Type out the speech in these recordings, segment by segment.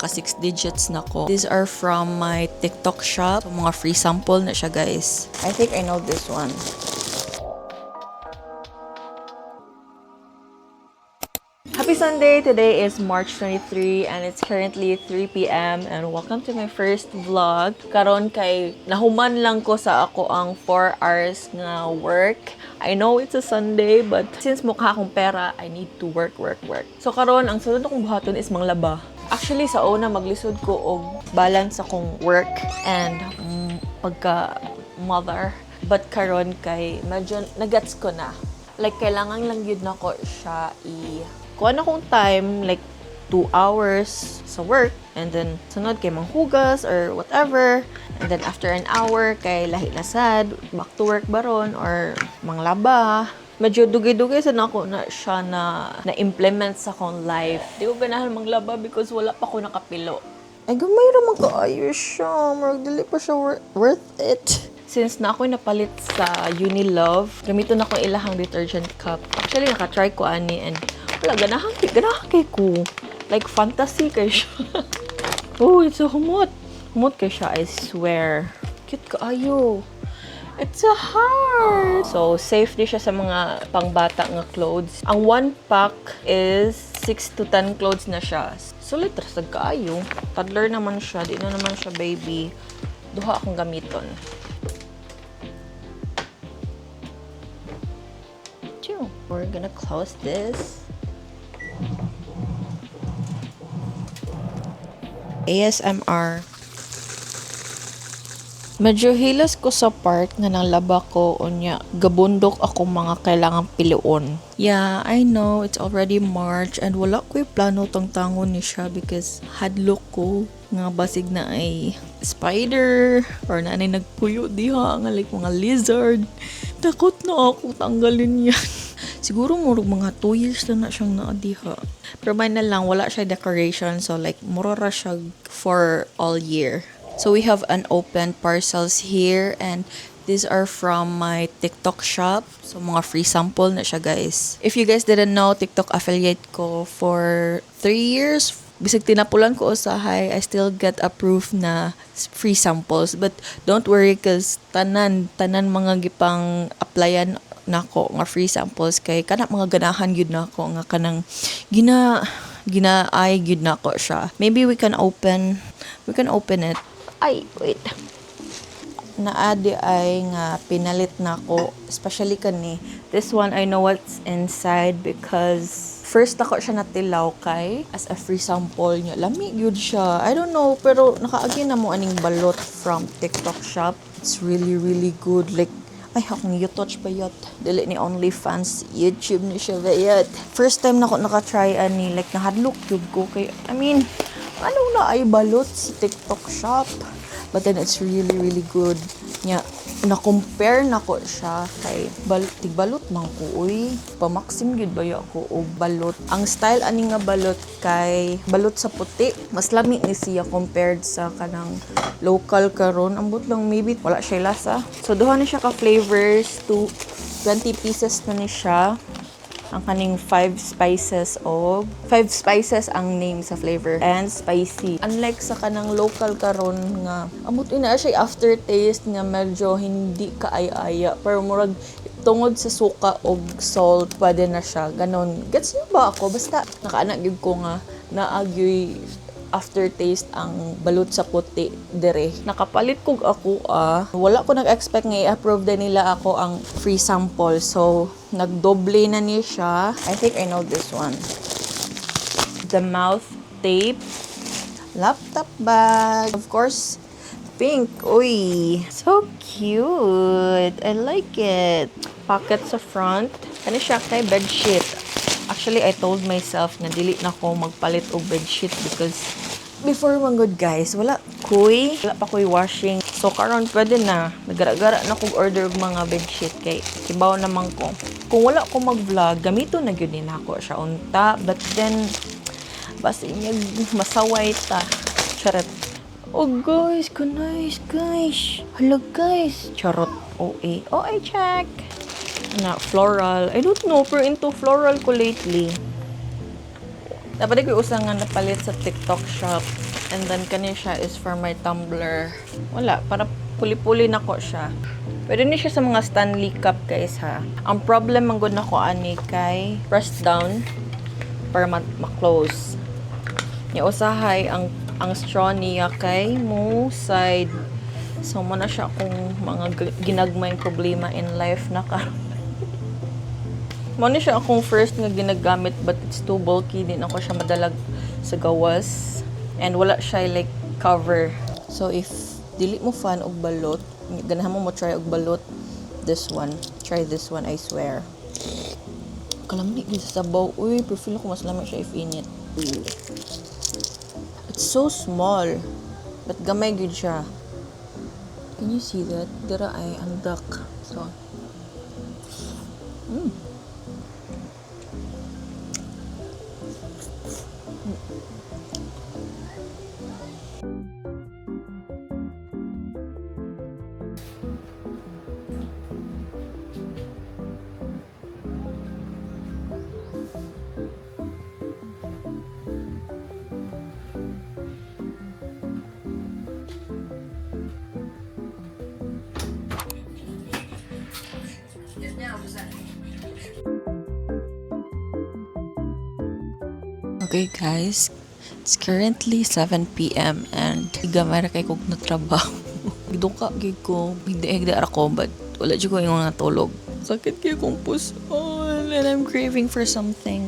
Naka 6 digits na ko. These are from my TikTok shop. So, mga free sample na siya, guys. I think I know this one. Happy Sunday! Today is March 23 and it's currently 3 p.m. and welcome to my first vlog. Karon kay nahuman lang ko sa ako ang 4 hours nga work. I know it's a Sunday, but since mukha akong pera, I need to work, work, work. So karon ang sunod akong buhaton is manglaba. Actually, sa una maglisod ko og balance akong work and pagka mother. But karon kay medyo nagets ko na, like kailangan lang yun nako siya i kuha na kong time, like 2 hours sa work, and then sunod kay manghugas or whatever, and then after an hour kay lahi na sad, back to work baron or manglaba. Medyo dugay-dugay sa nako na siya na na-implement sa akong life. Di ko ganahan manglaba because wala pa ko nakapilo. Ay, gamay ra man kaayo siya. Murag dili pa siya worth it. Since na ako'y napalit sa Unilove, gamiton ako ilahang detergent cup. Actually, nakatry ko ani and wala, ganahan, ganahan kay ko. Like, fantasy kay siya. Oh, it's a humot. Humot kay siya, I swear. Cute kaayo. It's a heart! So, safe di siya sa mga pangbata nga clothes. Ang one pack is 6 to 10 clothes na siya. Sulit ra sad kaayo. Toddler naman siya, di na naman siya baby. Duha akong gamiton. Two. We're gonna close this. ASMR. Medyo hilas ko sa part nga nanglaba ko, unya gabundok ako mga kailangang piluon. Yeah, I know it's already March and wala ko'y plano tangtangon ni siya because hadlok ko nga basig na ay spider or na ay nagpuyo diha nga like mga lizard. Takot na ako tanggalin yan. Siguro murag mga 2 years na na siyang naa diha. Pero may na lang, wala siya decoration, so like mura ra siya for all year. So we have unopened parcels here and these are from my TikTok shop. So mga free sample na siya, guys. If you guys didn't know, TikTok affiliate ko for 3 years. Bisag tinapulan ko usahay, I still get approved na free samples. But don't worry 'cause tanan, tanan mga gipang applyan nako nga free samples kay kana mga ganahan gyud nako nga kanang gina gina ay gyud nako siya. Maybe we can open it. Ay, wait. Naa diay nga pinalit nako, especially kani. This one, I know what's inside because first ako siya natilaw kay as a free sample niya. Lami gyud siya. I don't know, pero nakaagi na mo aning balot from TikTok shop. It's really, really good. Like, ay, akong you-touch pa yot. Dili ni OnlyFans, YouTube ni siya ba yot. First time na ko naka-try ani, like nahadlok gyud ko kay, I mean, ano na ay balot sa TikTok shop? But then it's really, really good. Nya, na-compare na ko siya kay tigbalot man ko, uy. Pamaksim gyud ba ko og balot. Ang style ani nga balot kay balot sa puti. Mas lami ni siya compared sa kanang local karon. Ambot lang maybe wala siya lasa. So duha ni siya ka flavors to 20 pieces na ni siya. Ang kaning five spices o five spices ang name sa flavor and spicy. Unlike sa kanang local karon nga amot ina siya aftertaste nga medyo hindi kaaya-aya, pero murag tungod sa suka og salt pwede na siya. Ganon. Gets niyo ba ako? Basta nakaana gyud ko nga naagyoy aftertaste ang balot sa puti dire. Nakapalit kog ako ah. Wala ko nag-expect nga i-approve din nila ako ang free sample. So, nagdoble na ni siya. I think I know this one. The mouth tape. Laptop bag. Of course, pink. Uy. So cute. I like it. Pocket sa front. Ano siya kay bedsheet. Actually, I told myself na dili na ko magpalit og bedsheet because before man good, guys, wala pa koy washing. So karon pwede na. Nagara-gara na kog order og mga bedsheet kay kibaw naman ko. Kung wala ko mag-vlog, gamito na gyud ni nako siya unta. But then basta inyag masaway ta. Charot. Oh guys, ka nice, guys. Hala, guys. Charot. OA. OA check. Na floral. I don't know, pero into floral ko lately. Dapat ko usa nga napalit sa TikTok shop. And then kani siya is for my tumbler. Wala, para puli-puli nako siya. Pwede ni siya sa mga Stanley Cup, guys, ha. Ang problem man gud nako ani kay press down para ma-close. Nya usahay ang straw niya kay mo side. So mao na siya akong mga ginagmayng problema in life na karon. Mao ni siya akong first nga ginagamit, but it's too bulky, di nako siya madalag sa gawas and wala siya like cover. So if dili mo fan og balot, ganahan mo mo try og balot, this one. Try this one, I swear. Kalami gyud sa sabaw. Uy, pero feel ko mas lami siya if init. It's so small. But gamay gyud siya. Can you see that? Dira ay ang duck. So. Okay guys, it's currently 7 p.m. and gamay ra kay kog na trabaho. Giduka gyud ko, higda ra ko, but wala jud ko ingon nga tulog. Sakit kay kong puson and I'm craving for something.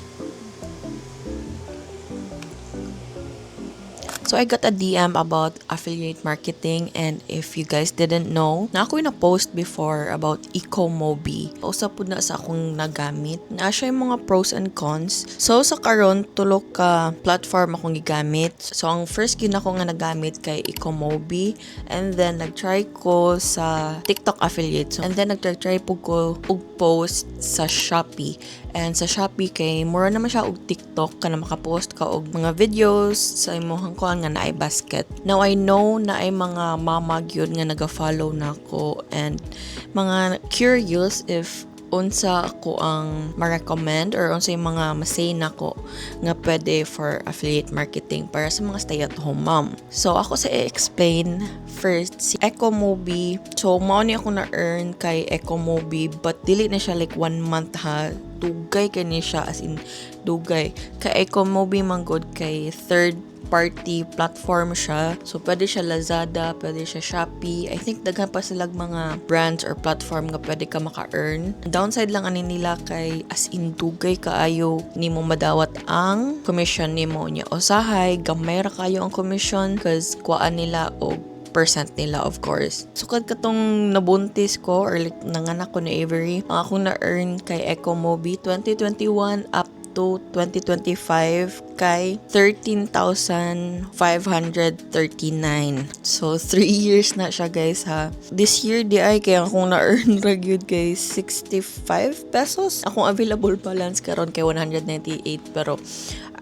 So I got a DM about affiliate marketing, and if you guys didn't know, naa ko'y na-post before about Ecomobi. Usa pud na sa akong nagamit. Naa siya yung mga pros and cons. So sa karon, tulo ka platform akong gigamit. So ang first gyud nako nga nagamit kay Ecomobi, and then nag-try ko sa TikTok affiliate. So, and then nag-try pud ko og post sa Shopee. And sa Shopee kay mura naman siya og TikTok kana makapost ka og mga videos sa imong kuan nga naay basket. Now I know naay mga mama gyud nga naga-follow nako and mga curious if unsa ako ang ma-recommend or unsa yung mga masay nako nga pwede for affiliate marketing para sa mga stay-at-home mom. So ako sa i-explain first si Ecomobi. So mao ni ako na-earn kay Ecomobi, but dili na siya like one month ha. Dugay kay ni siya, as in dugay. Kay Ecomobi man gud kay third party platform siya. So, pwede siya Lazada, pwede siya Shopee. I think daghan pa sila mga brands or platform nga pwede ka maka-earn. Downside lang ani nila kay as in dugay kaayo nimo madawat ang commission nimo niya. Usahay, gamay ra kayo ang commission cause kuhaan nila og percent nila, of course. Sukad katong nabuntis ko or like nanganak ko ni Avery, ang akong na-earn kay Ecomobi 2021 up to 2025 kay 13,539. So, 3 years na siya, guys, ha. This year, diay, kay akong na-earn ra gyud kay 65 pesos. Akong available balance karon kay 198, pero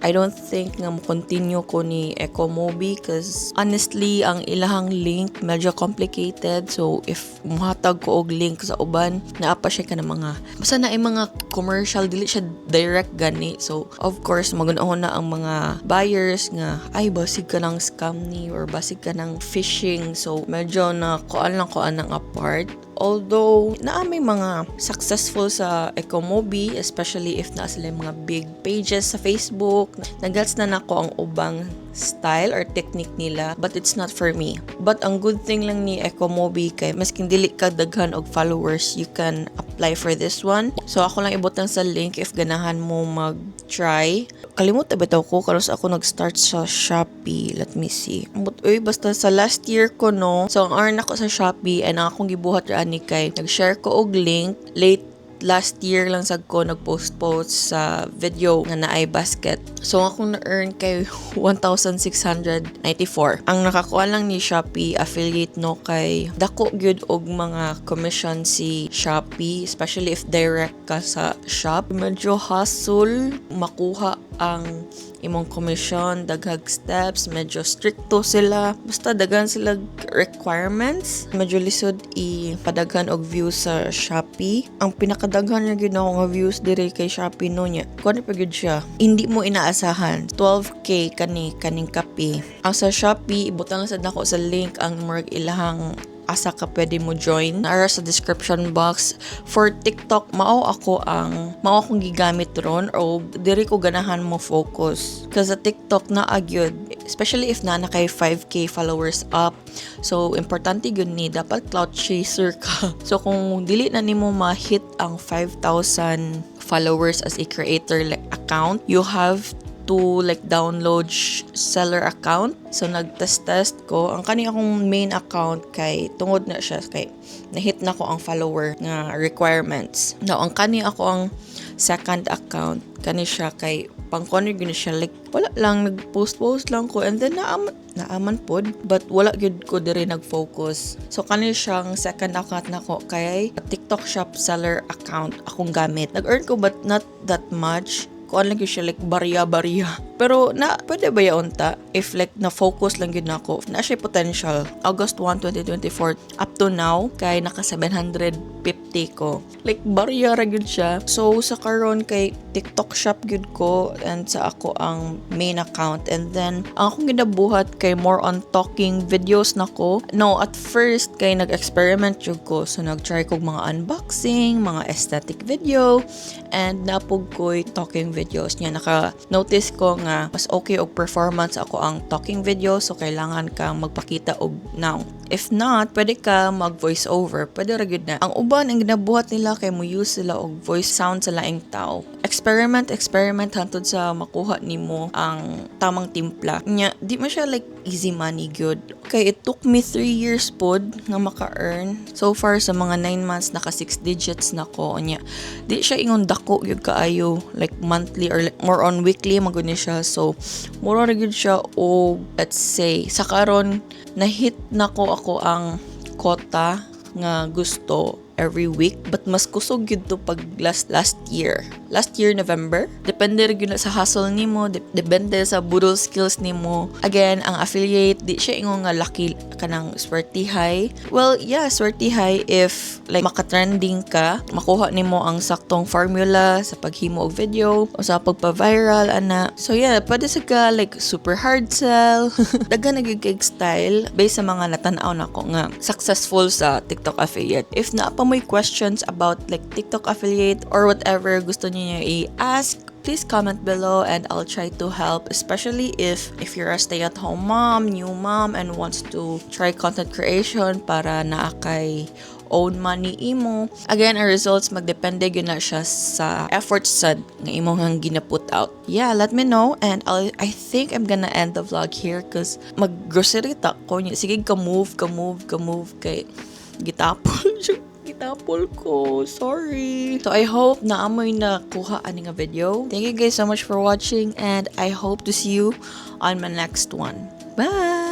I don't think nga mo continue ko ni Ecomobi cause honestly ang ilahang link medyo complicated. So if muhatag ko og link sa uban, naa pa siya kanang mga basta naay mga commercial, dili siya direct gani. So of course magunahon na ang mga buyers nga ay basig kanang scam ni or basig kanang phishing. So medyo na kuan lang kuan ang apart. Although, naa may mga successful sa Ecomobi, especially if naa sila yung mga big pages sa Facebook. Nagets na nako ang ubang style or technique nila, but it's not for me. But ang good thing lang ni Ecomobi kay masking dili ka daghan og followers, you can apply for this one. So ako lang ibutang sa link if ganahan mo mag-try. Kalimot bitaw ko karon sa ako nag-start sa Shopee. Let me see. But uy, basta sa last year ko, no. So ang earn ako sa Shopee and ang akong gibuhat ra ani kay nag-share ko og link late last year lang sad ko nag-post-post sa video nga naay basket. So, ang akong na-earn kay 1,694. Ang nakakuha lang ni Shopee affiliate, no, kay dako gyud og mga commission si Shopee, especially if direct ka sa shop. Medyo hassle makuha ang imong commission, daghag steps, medyo stricto sila. Basta daghan sila requirements. Medyo lisod i-padaghan og views sa Shopee. Ang pinakadaghan ra gyud nako nga views diri kay Shopee no niya. Kuan pa gyud siya. Hindi mo inaasahan. 12K kani kaning kape. Ang sa Shopee, ibutang lang sad nako sa link ang murag ilahang asa ka pwede mo join. Nara sa description box. For TikTok, mao akong gigamit ron o diri ko ganahan mo focus. Cause sa TikTok na gyud, especially if naa na kay 5K followers up. So importante gyud ni dapat clout chaser ka. So kung dili na nimo ma-hit ang 5,000 followers as a creator, like, account, you have to like download seller account. So nag-test-test ko. Ang kani akong main account kay tungod na siya kay na-hit na ko ang follower nga requirements. Now ang kani ako ang second account kani siya kay pang kuan gyud ni siya, like wala lang, nag-post-post lang ko and then naaman pod, but wala gyud ko diri nag-focus. So kani siyang second account nako kay TikTok Shop seller account akong gamit. Nag-earn ko but not that much. Kuan lang gyud siya, like barya-barya. Pero na pwede ba yaon ta if like na focus lang gyud nako. Na siya potential. August 1, 2024 up to now kay naka 750 ko. Like barya ra gyud siya. So sa karon kay TikTok Shop gyud ko and sa ako ang main account, and then ang akong ginabuhat kay more on talking videos nako. No, at first kay nag-experiment jud ko. So nag-try kog mga unboxing, mga aesthetic video and napog ko'y talking videos niya. Naka-notice ko nga mas okay og performance ako ang talking video, so kailangan kang magpakita og now. If not, pwede ka mag voice over. Pwede ra gyud na. Ang uban ang ginabuhat nila kay mo use sila og voice sound sa laing tao. Experiment, experiment hantod sa makuha nimo ang tamang timpla. Nya, di man siya like easy money gyud. Okay, it took me 3 years pod nga maka-earn. So far sa mga 9 months naka 6 digits na ko nya. Di siya ingon dako gyud kaayo, like monthly or like more on weekly man gud ni siya. So mura ra gyud siya og let's say sa karon na-hit na ko ako ang quota nga gusto every week, but mas kusog gyud to pag last last year. Last year November. Depende ra gyud na sa hustle nimo, depende sa budol skills nimo. Again, ang affiliate di siya ingon nga lucky kanang swertihay. Well, yeah, swertihay if like maka-trending ka, makuha nimo ang saktong formula sa paghimo og video o sa pagpa-viral ana. So yeah, pwede sa ka like super hard sell. Daghan na gyud kay style based sa mga natan-aw nako nga successful sa TikTok affiliate. If naa pa mo'y questions about like TikTok affiliate or whatever gusto niyo i-ask, please comment below and I'll try to help, especially if you're a stay-at-home mom, new mom and wants to try content creation para naa kay own money imo. Again, ang results magdepende gyud na siya sa efforts sad nga imong ang gina-put out. Yeah, let me know and I think I'm gonna end the vlog here 'cause mag-grocery ta ko. Sige ka move, ka move, ka move kay gitapol siya. Gitapol ko. Sorry. So I hope naa moy nakuha ani nga video. Thank you guys so much for watching and I hope to see you on my next one. Bye!